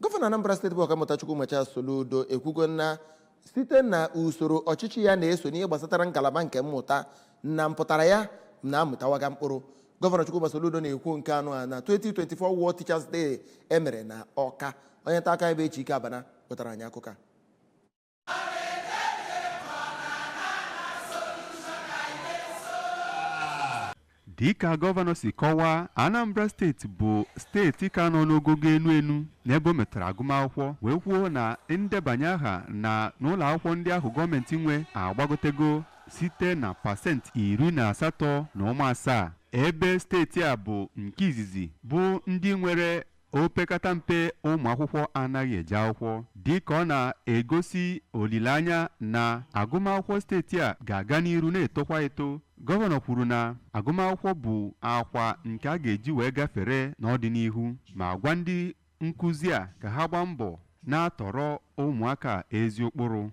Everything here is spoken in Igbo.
Gọvanọ Anambra Steeti bụ Ọkammụta Chukwuma Charles Soludo ekwugo na site na usoro ọchịchị ya na-eso n'ihe gbasatara ngalaba nke mmụta na mpụtara ya na-amụtawaga mkpụrụ. Gọvanọ Chukwuma Soludo na-ekwu nke anụ a na 2024 World Teachers Day emere na Ọka. Onye nta aka ebe Echike Abana wetara anyị akụkọ a. Dịka gọvanọ si kọwaa, Anambra Steeti bụ steeti ka nọ n'ogogo enu enu n'ebe o metara agụmakwụkwọ, wee kwuo na ndebanye aha na n'ụlọ akwụkwọ ndị ahụ gọọmenti nwe agbagotego site na 18.7%, ebe steeti a bụ nke izizi bụ ndị nwere opekata mpe ụmụ akwụkwọ anaghị eje akwụkwọ. Dịka ọ na-egosi olileanya na agụmakwụkwọ steeti a ga-aga n'iru na-etokwa eto, gọvanọ kwuru na agụmakwụkwọ bụ akwa nke a ga-eji wee gafere n'ọdịnihu, ma gwa ndị nkụzi a ka ha gbaa mbọ na-atọrọ ụmụaka ezi ụkpụrụ.